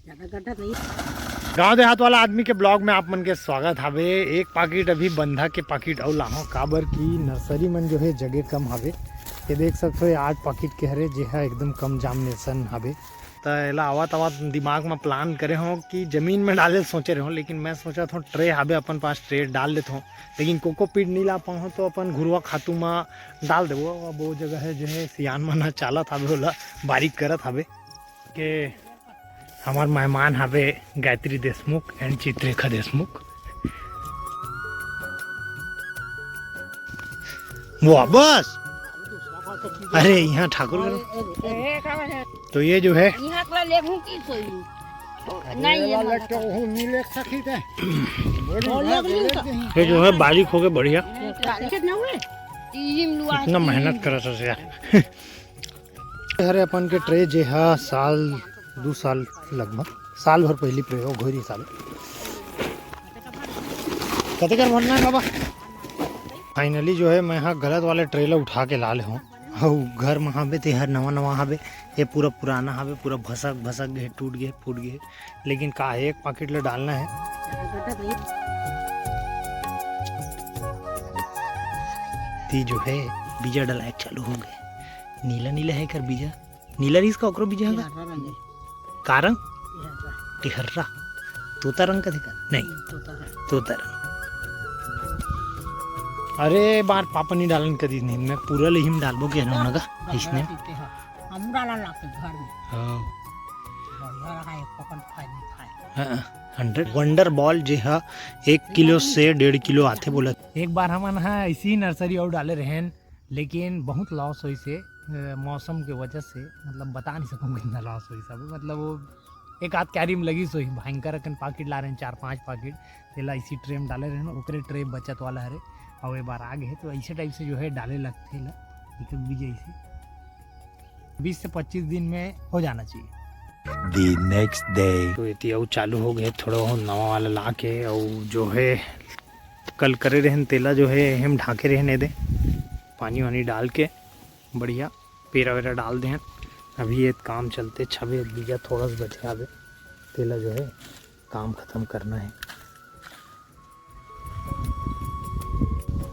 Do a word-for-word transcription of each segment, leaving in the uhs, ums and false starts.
गांव देहात वाला आदमी के ब्लॉग में आप मन के स्वागत हावे। एक पाकिट अभी बंधा के पाकिट अउ लाहूं, काबर की नर्सरी मन जो है जगह कम हावे। ये देख सकते हो, ये आठ पाकिट के हरे, जे हा एकदम कम जामनेशन हावे। त एला आवत आवत दिमाग में प्लान करे हो कि जमीन में डाले सोचे रहो, लेकिन मैं सोचा था ट्रे हावे अपन पास, ट्रे डाल देता हूँ, लेकिन कोकोपीट नहीं ला पाऊँ तो अपन घुरुवा खातू में डाल देबो। अब वो जगह है जो है सियान मन ह चालत हावे, ओला बारीक करत हावे। के हमार मेहमान हावे गायत्री देशमुख and चित्रेखा देशमुख। वाह, बस। अरे, यहाँ ठाकुर करो। तो ये जो है, यहाँ का लेबू की सोई? नहीं, ये वाला वाला तो वो मिले सखी थे। बोली वो ना, लोग नहीं बोले तो। ये जो है, बारीक हो गए, बढ़िया। बारीक ना हुए? इतना मेहनत करा था यार। हरे अपन के ट्रे जे हा साल, दू साल लगभग, साल भर पहली प्रयोग होई रहिस हावे। कतेक कर बनना है बाबा? फाइनली जो है, मैं हा गलत वाले ट्रे ला उठा के ला ले हूँ। अउ घर में हावे ते हर नवा नवा हावे, ये पूरा पुराना हावे, पूरा भसक भसक गए, टूट गए, फूट गए। लेकिन का है, एक पाकिट ला डालना है। ती जो है, बीजा डलाए चालू हो गए। नीला नीला है कर बीजा। नीला रहिस का ओकरो बीजा का? हरा रंग है। का रंग? टिहर्रा। तोता रंग कथे का? नहीं। तोता रंग। अरे बार पापा नहीं डालन कदी नहीं, मैं पूरा लिहिम डालबो के ना का? इसने। हम डाला लाके घर में। हाँ। बढ़िया रहा, एक पकन खाए नहीं खाए। हाँ, हंड्रेड। वंडर बॉल जे हा एक किलो से डेढ़ किलो आथे बोला। एक बार हमन हा इसी नर्सरी और डाले रहेन, लेकिन बहुत लॉस होइस हे, अ, मौसम के वजह से, मतलब, बता नहीं सकूँ कितना लॉस होइस हे। मतलब, वो एक आध क्यारी में लगिस होही, भयंकर अकन पाकिट ला रहेन, चार पांच पाकिट, तेला इसी ट्रे में डाले रहेन, ओकरे ट्रे बचत वाला हरे, और ये बार आ गए, तो ऐसे टाइप से जो है डाले लगथे ला, एक एक बीज ऐसे बीस से पच्चीस दिन में हो जाना चाहिए। The next day। तो एती अउ चालू हो गए, थोड़ा हो नवा वाला ला के, और जो है कल करे रहेन, तेला जो है हम ढाके रहेन, एदे पानी वानी डाल के बढ़िया पेरा वेरा डाल देहन। अभी ये काम चलते छबे बीजा थोड़ा सा बचे हावे, तेला जो है काम खत्म करना है।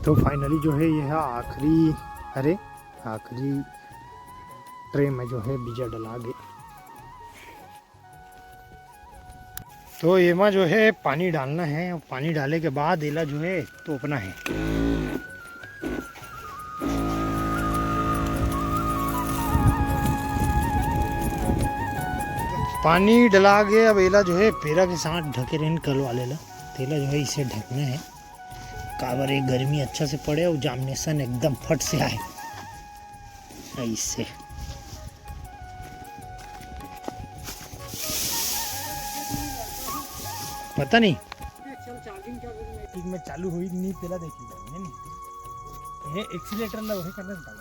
तो फाइनली जो है ये है आखिरी, अरे आखिरी ट्रे में जो है बीजा डला गे। तो एमा जो है पानी डालना है, पानी डाले के बाद एला जो है तोपना है। पानी डला गे, अब एला जो है पेरा के साथ ढके रहेन कल वाले ला, तेला जो है इसे ढकना है, काबर ये गर्मी अच्छा से पड़े और जामनेशन एकदम फट से आए। ऐसे पता नहीं। ठीक में चालू होई नहीं, तेला देखी जाए, है नहीं? ये एक्सीलेटर ला वही करने बताओ।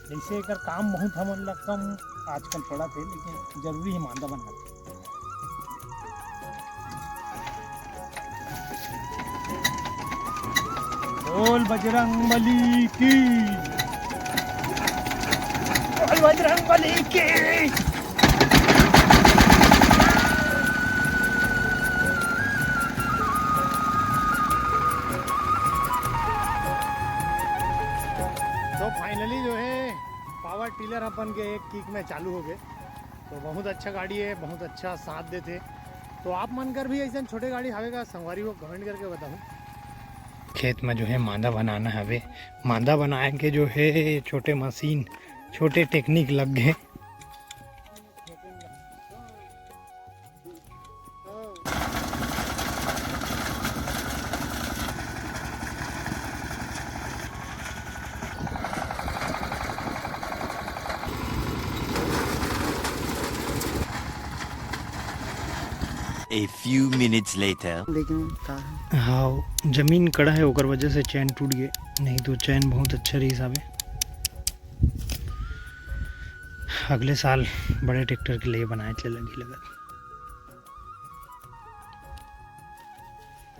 जैसे एकर काम बहुत हमन ला कम आजकल पड़त हे, लेकिन जरूरी है मांदा बनाना। बोल बजरंग बली की, बोल बजरंग बली की। तो फाइनली जो है पावर टिलर अपन के एक किक में चालू हो गए। तो बहुत अच्छा गाड़ी है, बहुत अच्छा साथ देथे। तो आप मन कर भी ऐसे छोटे गाड़ी हवे का संगवारी हो, कमेंट करके बताओ। खेत में जो है मांदा बनाना हवे, मांदा बनाए के जो है छोटे मशीन, छोटे टेक्निक लग गए। A few minutes later। लेकिन का है? हाँ, जमीन कड़ा है, ओकर वजह से चैन टूट गए, नहीं तो चैन बहुत अच्छा रही हिसाबे। अगले साल बड़े ट्रैक्टर के लिए बनाए चले लगी लगत।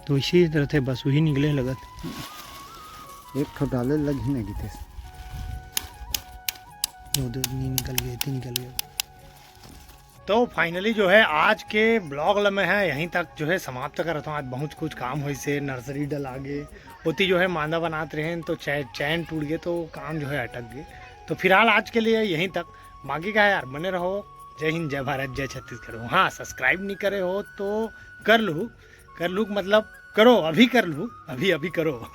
तो इसी तरह थे बस वही निकले लगत। एक ठो डाले लग ही नहीं थे। दो, दो, नहीं निकल गए, तीन निकल गए। तो फाइनली जो है आज के ब्लॉग ल मैं है यहीं तक जो है समाप्त करत हूँ। आज बहुत कुछ काम होइस हे, नर्सरी डला गे, ओती जो है मांदा बनात रहेन तो चै-, चैन टूट गे, तो काम जो है अटक गे। तो फिलहाल आज के लिए यहीं तक। बाकी का है यार, बने रहो। जय हिंद, जय भारत, जय छत्तीसगढ़। हाँ, सब्सक्राइब नहीं करे हो तो कर लू, कर लू मतलब करो, अभी कर लू, अभी अभी करो।